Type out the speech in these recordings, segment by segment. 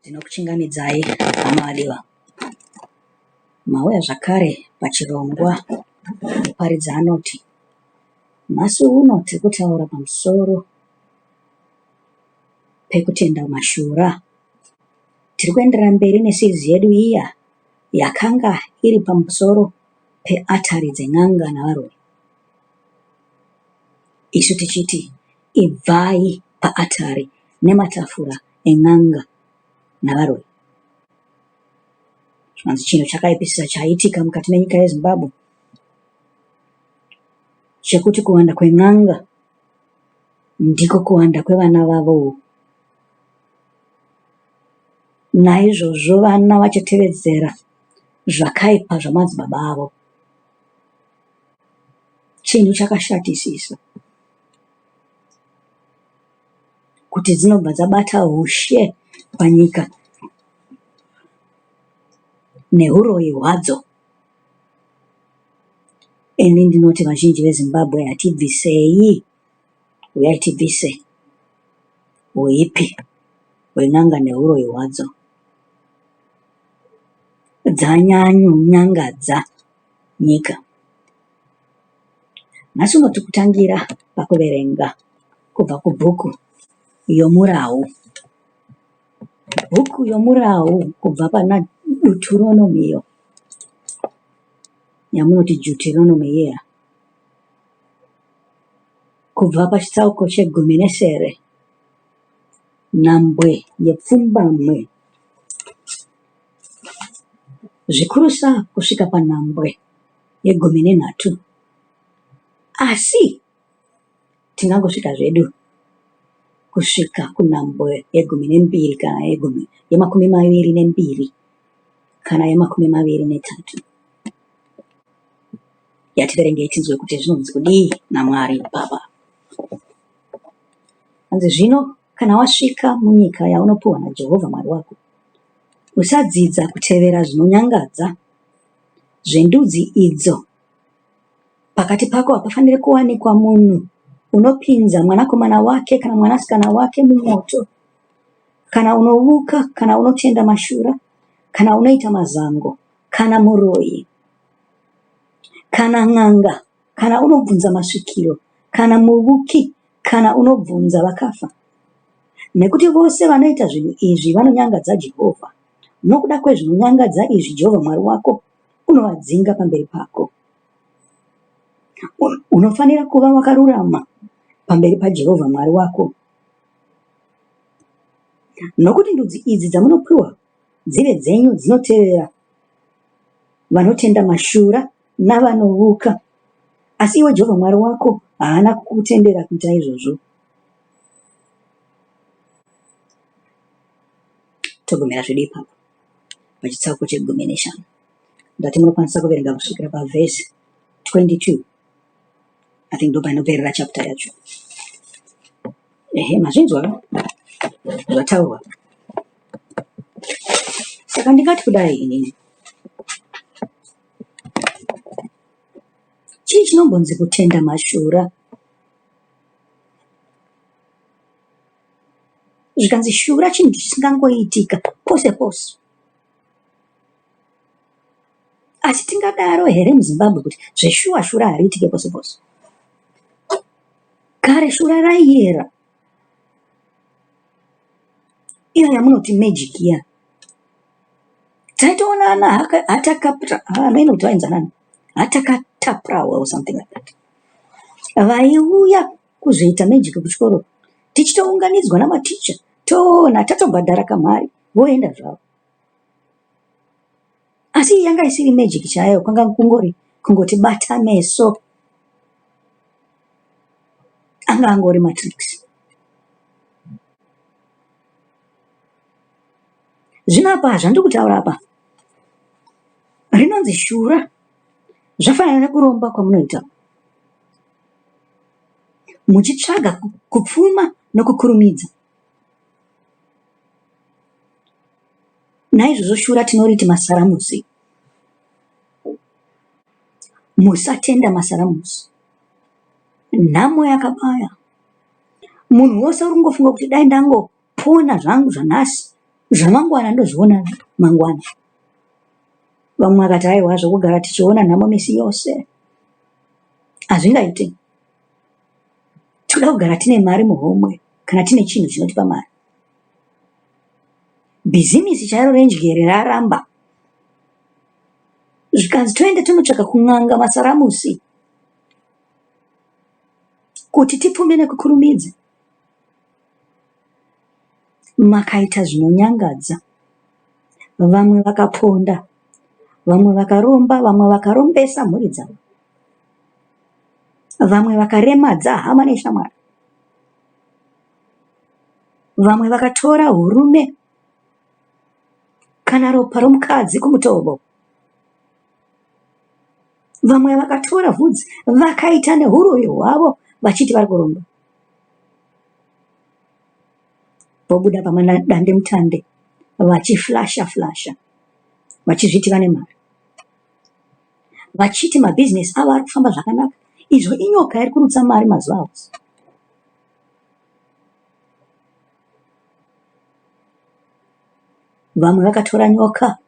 Ndinokuchingamidzai hama vadiwa. Mauya zvakare pachirongwa Muparidzi anoti. Nhasi uno tiri kutaura pamusoro pekutenda mashura. Tiri kuenderera mberi neseries yedu iya yakanga iri pamusoro peatari dzen'anga navaroyi. Isu tichiti ibvai paatari nematafura en'anga navaroyi. Zvikanzi chinhu chakaipisisa chaitika mukati menyika yeZimbabwe chekuti kuwanda kwen'anga ndiko kuwanda kwevana vavowo. Naizvozvo vana vachatevedzera zvakaipa zvamadzibaba avo. Chinhu chakashatisisa kuti dzinobva dzabata hushe panyika nehuroyi hwadzo. Ini ndinoti vazhinji veZimbabwe hatibvisei, huyai tibvise huipi hwen'anga nehuroyi hwadzo. Dzanyanyo-nyangadza nyika. Nhasi uno tiri kutangira pakuverenga kubva kubhuku yoMurau. Bhuku yoMurau kubva pana Deuteronomio yamunoti Deuteronomy iya kubva pachitsauko chegumi nesere nhambwe yepfumbamwe zvikurusa kusvika panhambwe yegumi nenhatu. Asi tingangosvika zvedu kusvika kunhambwe yegumi nembiri kana yegumi yemakumi maviri nembiri kana yemakumi maviri netatu. Yativerengei tinzwe kuti zvinonzi kudii naMwari Baba. Hanzi zvino kana wasvika munyika yaunopiwa naJehovha Mwari wako, usadzidza kutevera zvinonyangadza zvendudzi idzo. Pakati pako hapafaniri kuwanikwa munhu unopinza mwanakomana wake kana mwanasikana wake mumoto, kana unovuka, kana unotenda mashura, kana unoita mazango, kana muroyi, kana n'anga, kana unobvunza masvikiro, kana muvuki, kana unobvunza vakafa. Nekuti vose vanoita zvinhu izvi vanonyangadza Jehovha. Nokuda kwezvinonyangadza izvi Jehovha Mwari wako unovadzinga pamberi pako. Unofanira kuva wakarurama pamberi paJehovha Mwari wako. Nokuti ndudzi idzi dzamunopiwa dzive dzenyu dzinotevera vanotenda mashura navanovuka. Asi iwe Jehovha Mwari wako haana kukutendera kuita izvozvo. Togumira zvedu ipapo pachitsauko chegumi neshanu. Ndati munokwanisa kuverenga kusvikira pavhesi 22. I think ndopanoperera chapter yacho. Ehe, mazvinzwa zvataurwa. Saka ndingati kudai inini. Chii chinombonzi kutenda mashura? Zvikanzi shura chinhu chisingangoitika pose pose. Asi tingadaro here muZimbabwe kuti zveshuwa shura hariitike pose pose? Kare shura raiyera. Iya yamunoti magic iya. Taitoona ana hatakapra, hameno kuti vainzi anani, hatakatapra or something like that. Vaiuya kuzoita magic kuchikoro tichitounganidzwa namaticha toona tatobhadhara kamari voenda zvavo. Asi iyi yanga isiri magic chaiyo kwanga kungori kungoti bata meso. Anga angori matricks. Zvino apa zvandiri kutaura apa rinonzi shura zvafanana nekuromba kwamunoita muchitsvaga kupfuma nokukurumidza. Naizvozvo shura tinoriti masaramusi. Musatenda masaramusi. Nhamo yakabaya. Munhu wose uri kungofunga kuti dai ndangopona zvangu zvanhasi. Zvamangwana ndozviona mangwana. Vamwe vakati aiwa zvokugara tichiona nhamo misi yose hazvingaite. Toda kugara tine mari muhomwe kana tine chinhu chinotipa mari. Bhizimisi chairo renjere raramba. Zvikanzi toenda tonotsvaka kun'anga masaramusi kuti tipfume nekukurumidza. Makaita zvinonyangadza. Vamwe vakaponda, vamwe vakaromba, vamwe vakarombesa mhuri dzavo. Vamwe vakaremadza hama neshamwari. Vamwe vakatora hurume kana ropa romukadzi kumutovo. Vamwe vakatora vhudzi vakaita nehuroyi hwavo vachiti vari kuromba. Vobuda pamadandemutande vachiflasha flasha vachizviti vane mari. Vachiti mabhizinesi avo ari kufamba zvakanaka izvo inyoka iri kurutsa mari mazuva ose. Vamwe vakatora nyoka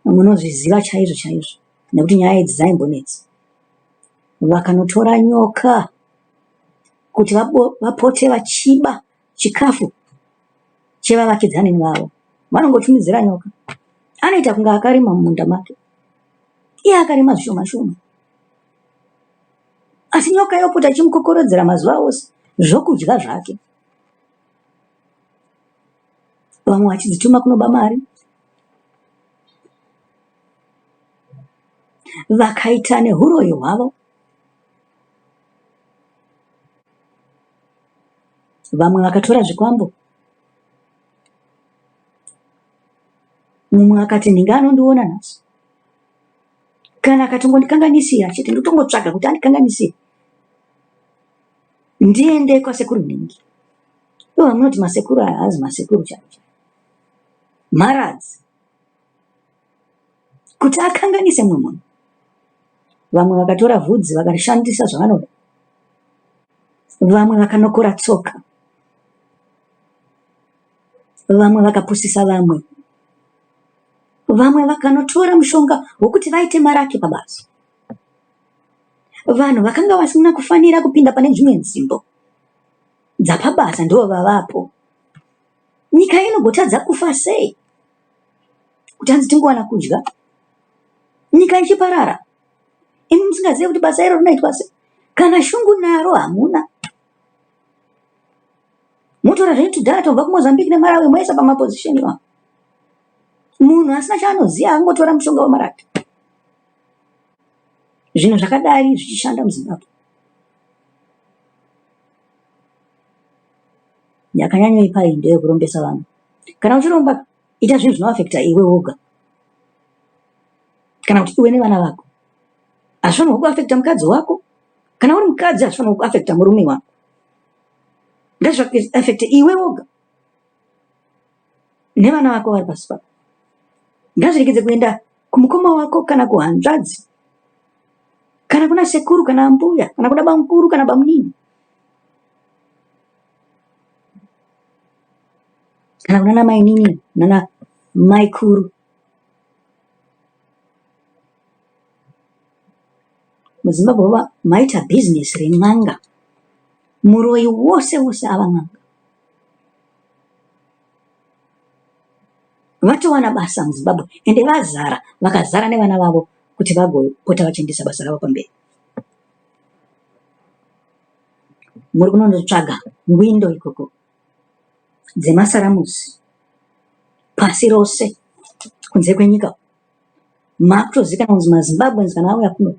munozviziva chaizvo chaizvo nekuti nyaya idzi dzaimbonetsa. Vakanotora nyoka kuti vapote vachiba chikafu chevavakidzani vavo. Vanongotumidzira nyoka. Anoita kunge akarima mumunda make. Iye akarima zvishoma shoma. Asi nyoka yopota ichimukokorodzera mazuva ose zvokudya zvake. Vamwe vachidzituma kunoba mari. Vakaita nehuroyi hwavo. Vamwe vakatora zvikwambo. Mumwe akati nhingi anondiona nhasi. Kana akatongondikanganisira chete ndotongotsvaga kuti andikanganisire. Ndiende kwasekuru nhingi. Ivo vamunoti masekuru aya haazi masekuru chaivo chaivo. Mharadzi. Kuti akanganise mumwe munhu. Vamwe vakatora vhudzi vakarishandisa zvavanoda. Vamwe vakanokora tsoka. Vamwe vakapusisa vamwe. Vamwe vakanotora mushonga wokuti vaite maraki pabasa. Vanhu vakanga vasina kufanira kupinda pane dzimwe nzvimbo dzapabasa ndivo vavapo. Nyika inogotadza kufa sei kuti hanzi tingowana kudya nyika ichiparara imi musingazive kuti basa iro rinoitwa sei kana shungu naro hamuna motora zvenyu tudhara tobva kumozambique nemarawi moisa pamapozisheni iwawo munhu asina chaanoziva angotora mushonga wemarata zvinhu zvakadai zvichishanda muzimbabwe Yakanyanyoipa iyi ndeyekurombesa vanhu. Kana uchiromba ita zvinhu zvinoafekta iwe woga kana kuti iwe nevana vako. Hazvifanirwa kuafekta mukadzi wako. Kana uri mukadzi hazvifanirwa kuafekta murume wako. Ngazviafekte iwe woga nevana vako vari pasi pako. Ngazviregedze kuenda kumukoma wako kana kuhanzvadzi kana kuna sekuru kana ambuya kana kuna bamukuru kana bamunini. Kana kunana mainini nana maikuru. MuZimbabwe maita bhizinesi ren'anga. Muroyi wose wose ava n'anga. Vatowana basa muZimbabwe ende vazara vakazara nevana vavo kuti vagopota vachiendesa basa ravo pamberi. Muri kunondotsvaga ngwindo ikoko dzemasaramusi pasi rose kunze kwenyika makutozikanwa kunzi maZimbabweans kana vauya kuno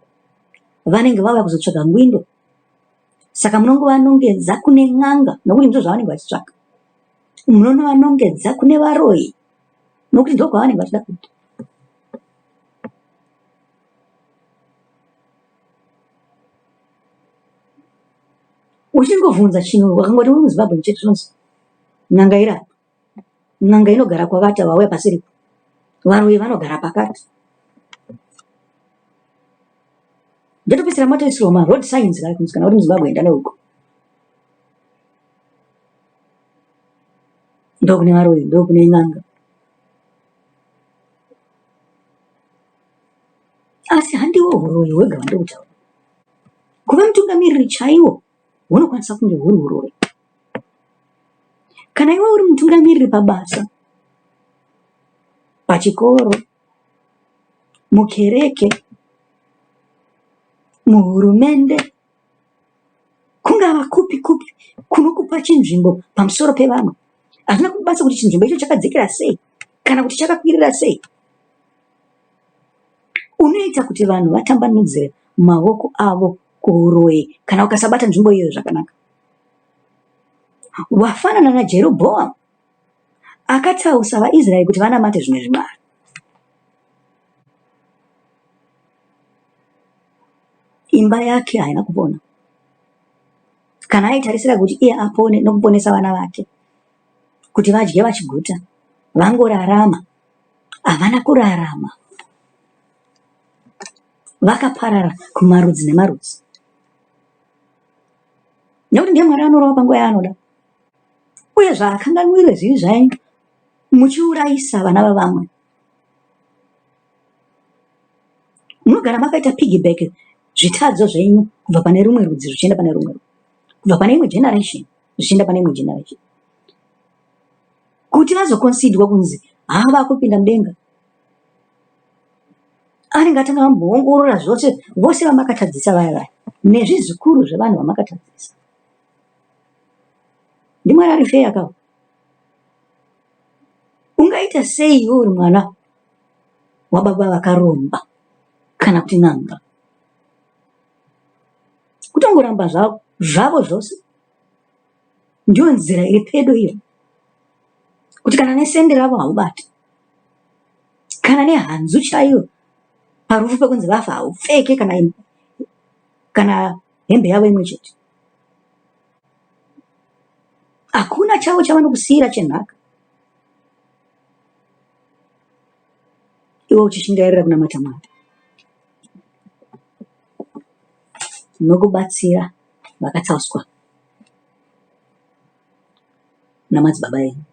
vanenge vauya kuzotsvaga ngwindo saka munongovanongedza kune n'anga nokuti ndizvo zvavanenge vachitsvaga munonovanongedza kune varoyi nokuti ndokwavanenge vachida kuita Uchingobvunza chinhu wakangoti uri muZimbabwe chete zvinonzi n'anga iri apa. N'anga inogara kwakati vauya pasiripo. Varoyi vanogara pakati. Ndotopedzisira matoisirwa maroad signs kare kunzi kana uri muZimbabwe enda neuko. Ndokune varoyi, ndokune n'anga. Asi handiwo huroyi hwega hwandiri kutaura. Kuva mutungamiriri chaiwo hunokwanisa kunge huri huroyi. Kana iwe uri mutungamiriri pabasa, pachikoro, mukereke, muhurumende, kungava kupi kupi kunokupa chinzvimbo pamusoro pevamwe, hazvina kubasa kuti chinzvimbo icho chakadzikira sei kana kuti chakakwirira sei. Unoita kuti vanhu vatambanudzire maoko avo kuhuroyi kana ukasabata nzvimbo iyoyo zvakanaka. Wafanana naJerobhoamu akatsausa vaIsraeri kuti vanamate zvimwe zvimwari. Imba yake haina kupona. Kana aitarisira kuti iye apone nokuponesa vana vake kuti vadye vachiguta, vangorarama, havana kurarama. Vakaparara kumarudzi nemarudzi. Nekuti ndiye Mwari anorova panguva yaanoda. Uye zvaakanganwire zvivi zvenyu muchiurayisa vana vavamwe. Munogara makaita piggyback zvitadzo zvenyu kubva pane rumwe rudzi zvichienda pane rumwe rudzi, kubva pane imwe generation zvichienda pane imwe generation, kuti vazokonsidwa kunzi haa vakupinda mudenga. Anenge atanga amboongorora zvose vose vamakatadzisa vaya vaya nezvizukuru zvevanhu vamakatadzisa. NdiMwari ari fair ka? Ungaita sei iwe uri mwana wababa vakaromba kana kuti n'anga? Kutongoramba zvavo zvavo zvose ndiyo nzira iri pedo iyo, kuti kana nesende ravo haubati, kana nehanzu chaiyo parufu pekunzi vafa haupfeke kana kana hembe yavo imwe chete. Hakuna chavo chavanokusiira chenhaka. Iwe uchishingairira kunamata Mwari nokubatsira vakatsauswa namadzibaba enyu.